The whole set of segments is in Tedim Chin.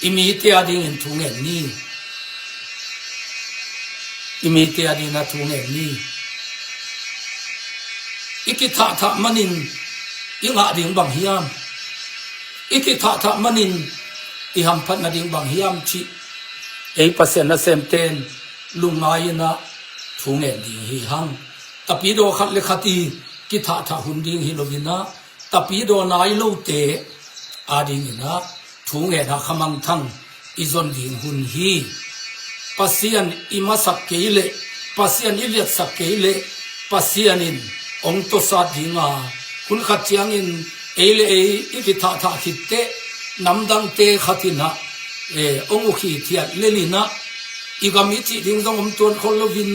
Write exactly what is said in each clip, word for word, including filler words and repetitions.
I mite a dingin thu ngen ni. I mite a dingin a thu ngen ni. I kithahthah manin i ngah ding bang hiam? I kithahthah manin i hamphat nading bang hiam cih ei Pasian nasemten lungngai inah thu ngen ding hi hang. Tapidaw khat le khat i kithahthah hun ding hi lo inah, tapidaw nai lote a dingin ah thu ngen a khamangthang i zon ding hun hi. Pasian i masak kei leh, Pasian i liatsak kei leh, Pasian in hong tawsat ding a, hun khat ciangin ei le ei i kithahthah khit teh namdangte khat inah, eh, hong ukhi thiat lel inah, i gam i cih ding zong om tuan khol loin,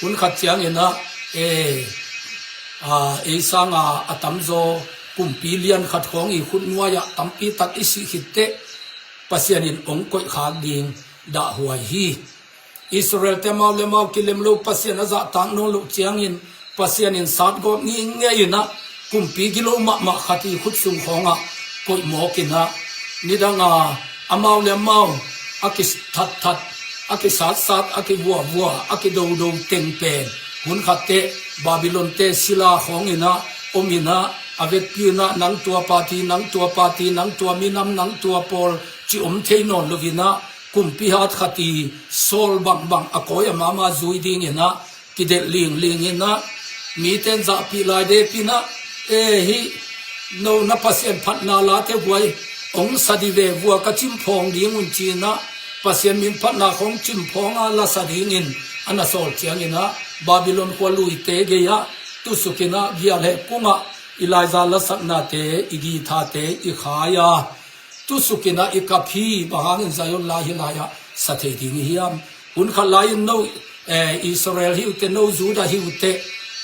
hun khat ciangin ah, eh, a, ei sanga a tamzaw kumpi lian khat khawng i khut nuai-ah tampi tak i sih khit teh Pasian in hong koihkhak ding dahhuai hi. Israel-te amau le amau kilem lo, Pasian a zahtak nawn loh ciangin Pasian in satgawp ngingei inah kumpi gilo mahmah khat i khut sung khawngah koih mawk inah, nidanga amau le amau a kithatthat, a kisatsat, a kivuavua, a kidodo teng pen hun khat teh Babylon-te sila khawng inah om inah, a vekpi inah nang tua party, nang tua party, nang tua minam, nang tua pawl ci om thei nawn lo inah, kumpi hat khat i sawl bangbang a kawi a mahmah zui ding inah kidelh lingling inah, miten zahpih lai dep inah, eh, hih no na Pasian phatna late huai hong sa dih ve, vua ka cimphawng ding un ci inah, Pasian min phatna khawng cimphawng a lasa dingin a na sawl ciang inah, Babylon khua luite gei-ah tusuk inah gialheh kungah i laiza lasaknate, i githate i khai a, tusuk inah i kap hi. Bang hangin Zion lai hih lai-ah sa thei ding i hiam? Hun khat lai-in no, eh, Israel hi uh teh, no Judah hi uh teh,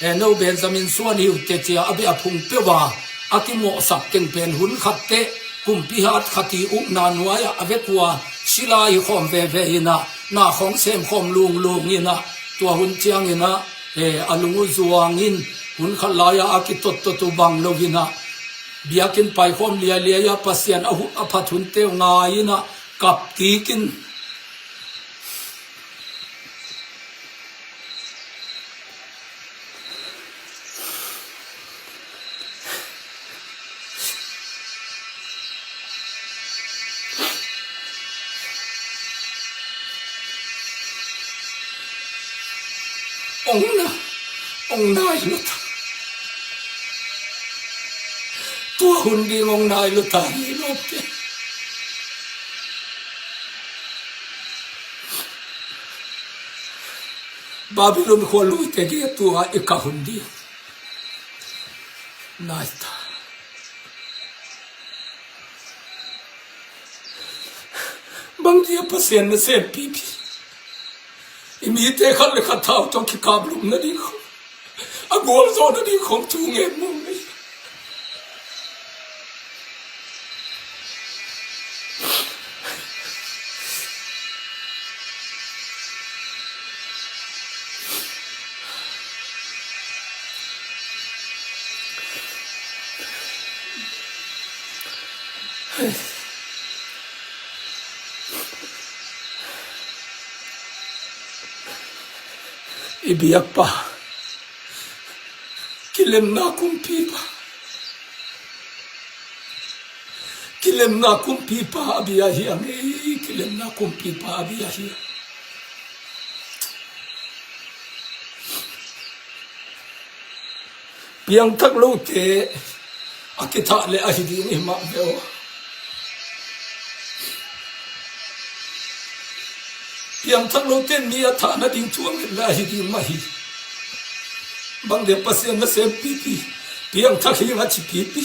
eh, no Benjamin suan hi uh teh ci-a a beh a phung peuh a a kimawhsak teng pen hun khat teh kumpi hat khat i ukna nuai-ah a vek uh a, sila hi khawm veve inah, na khawng sem khawm lunglung inah, tua hun ciang inah, eh, a lung uh zuang in, hun khat lai-ah a kitottot uh bang lo inah, biakinn paikhawm liailiai-a Pasian a hu-, a phat hunte uh ngai inah kap kik in. Ong na, ong nai lo ta. Tua hun ding ong nai lo ta hi lo te. Babylon khua luite gei-ah tua i kah hun ding nai ta. Bang dia Pasian nasem pipi i mite khat le khat thau tawh kikap lum nading khawng, a gualzawh nading khawng thu ngen mawk ngei. I biakpa, kilemna kumpipa, kilemna kumpipa a bia hi a ngei, kilemna kumpipa a bia hi a. Piangthak lote a kithah le ahi ding hi mah ve aw. Piangthak lote mi a thah nading thu a nget le ahi ding mah hi. Bang dia Pasian nasem pipi, piangthak hi a ci pipi.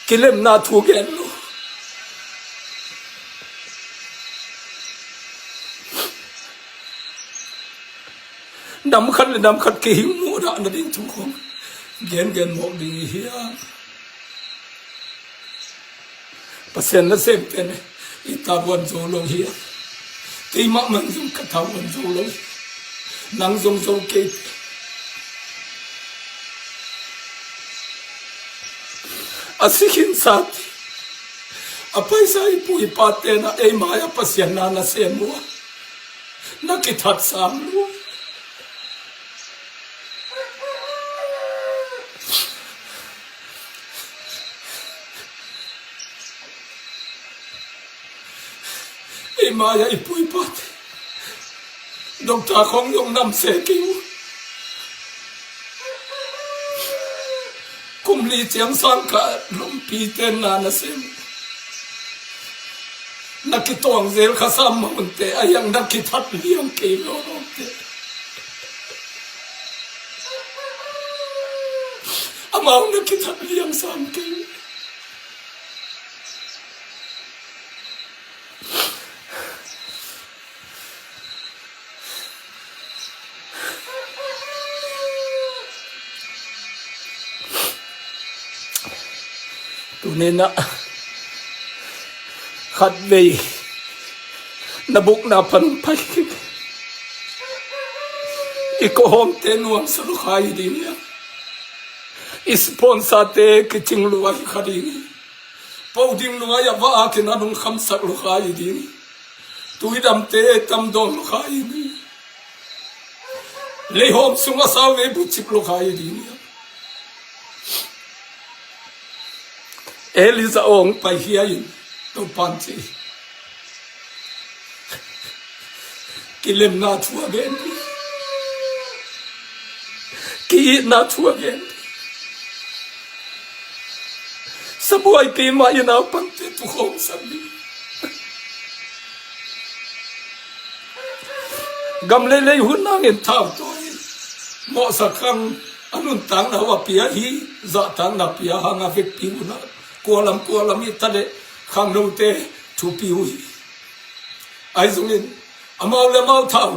Kilemna thu gen lo. Nam khat le nam khat kihing muhdah nading thu khawng gengen mawk ding i hiam? Pasian nasemte ne i tavuan zo lo hiam? Kei mahmah zong ka tavuan zo lo hi. Nang zong zo kei. A si khinsa te, A paisa i pu i pate na ei mai-ah Pasian na na sem uh a, na kithat sam lua. Ei mai-ah i pu i pate doctor khong zong nam se kei uh. Kum li ciang sang kha lompi ten na na sem. Na kitawng zel kha sam mah unte a hiang na kithat liang kei lawlawmte. Amau na kithat liang sam kei. Tuni-in ah khatvei na bukna pan pai kik. I kawhawmte nuamsa lua kha hi ding hi a, i sponsor-te kicing lua hi kha ding hi. Po ding nuai-ah va akin a nung khamsak lua kha hi ding hi. Tuidamte tamdawn lua kha hi ding hi. Leihawm sungah sauvei bucip lua kha hi ding hi. Elijah aw hong paikhia in, Topa'n ci. Kilemna thu a gen ding, ki-itna thu a gen ding. Sabuai keimah i naupangte tukhawmsak ding. Gam leilei hun hangin thau tawi in mawhsak khang a nuntakna uh a pia hi. Zahtakna pia hang a vekpi hun ah kualam kualam i ta leh khangnote thupi uh hi. Ahi zongin amau le amau thau,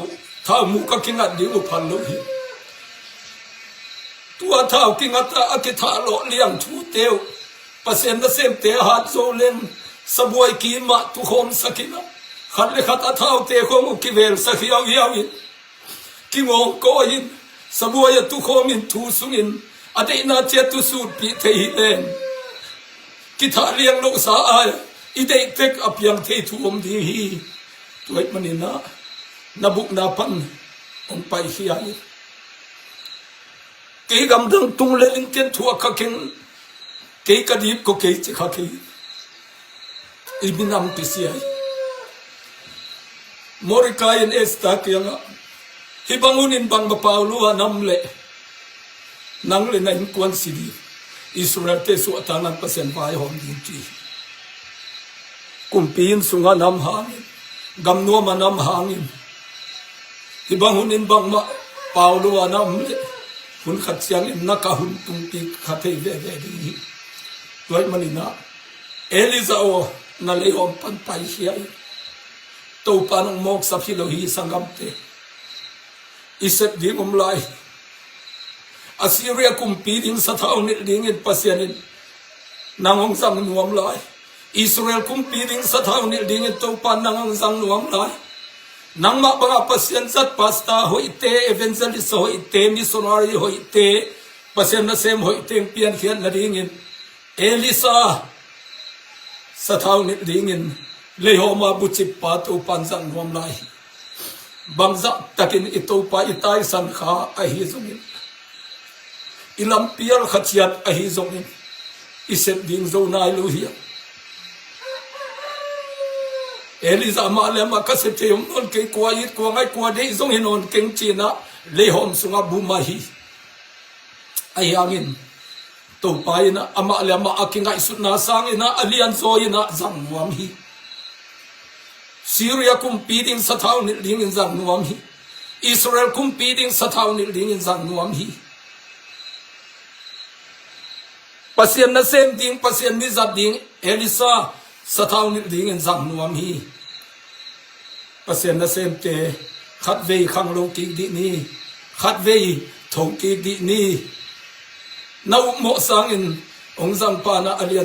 thau muk a kingat ding uh phal lo hi. Tua thau kingat a a kithahlawh liang thute uh Pasian nasemte a hat zo leng sabuai kimah tukhawmsak in ah khat le khat a thaute khong uh kivelsak hiauhiau in, kingawngkawi in, sabuai a tukhawm in thu sungin a deihna ciat uh sutpih thei hi leng, kithah liang lohsa ai i deih tek a piang thei thu om ding hi. Tua ahih manin ah na bukna pan hong paikhia in. Kei gamdang tung le ling ken thuak kha keng, kei ka dip ko kei ci kha kei. I minam kisia hi. Mordecai in Esther kiangah, hih bang hunin bangmah pau lua na om leh nang le na innkuan si ding, Israelte suahtakna-in Pasian vaihawm ding ci hi. Kumpi inn sungah na om hangin, gam nuamah na om hangin, hih bang hunin bangmah pau lua na om leh hun khat ciangin na ka hun tungpi kha thei veve ding hi. Tua ahih manin ah Elijah aw, na leihawm pan paikhia in. Topa in hong mawksap hi lo hi sanggamte. I sep ding om lai hi. Assyria kumpi ding sathau nilh dingin Pasian in nang hong zang nuam lai. Israel kumpi ding sathau nilh dingin Topa in nang hong zang nuam lai. Nangmah bangah Pasian zat pastor hoihte, evangelist hoihte, missionary hoihte, Pasian nasem hoihte hong piankhiat nadingin Elisha sathau nilh dingin leihawm a bucip pa Topa in zang nuam lai hi. Bangzah takin i Topa i taisan kha ahi zongin, i lampial kha ciat ahi zongin, i sep ding zo nai lo hi a. Elijah amah le amah ka sep thei om nawn kei, kua it kua ngai kua deih zong hi nawn keng ci-in ah leihawm sungah bu mah hi. Ahi hangin Topa in ah amah le amah a kingaihsutna sangin ah a lianzaw in ah zang nuam hi. Syria kumpi ding sathau nilh dingin zang nuam hi. Israel kumpi ding sathau nilh dingin zang nuam hi. Pasian nasem ding, Pasian mi zat ding Elisha sathau nilh dingin zang nuam hi. Pasian nasemte, khatvei khanglo kik dih ni, khatvei tho kik dih ni. Na upmawh sangin hong zangpa in ah a lian